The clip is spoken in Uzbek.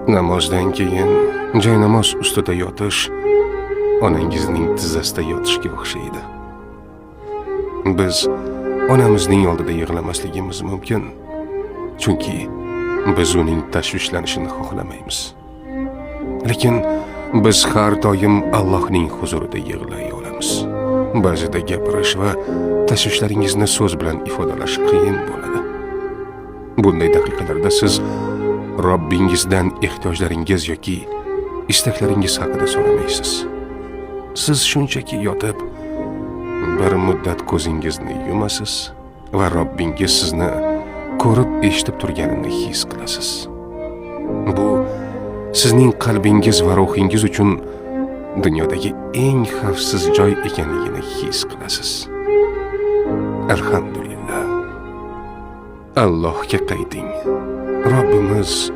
Namozdan keyin joynamoz ustida yotish onangizning tizzasida yotishga o'xshaydi. Biz onamizning oldida yig'lamasligimiz mumkin, chunki biz uning tashvishlanishini xohlamaymiz. Lekin biz har doim Allohning huzurida yig'lay olamiz. Ba'zida gapirish va tashvishlaringizni so'z bilan ifodalash qiyin bo'ladi. Bunday daqiqalarda siz Robbingizdan ehtiyojlaringiz yoki istaklaringiz haqida so'ramaysiz. Siz shunchaki yotib, bir muddat ko'zingizni yumasiz va Robbingiz sizni ko'rib eshitib turganini his qilasiz. Bu sizning qalbingiz va ruhingiz uchun dunyodagi eng xavfsiz joy ekanligini his qilasiz. Alhamdulillah. Allohga qayting. Robbimiz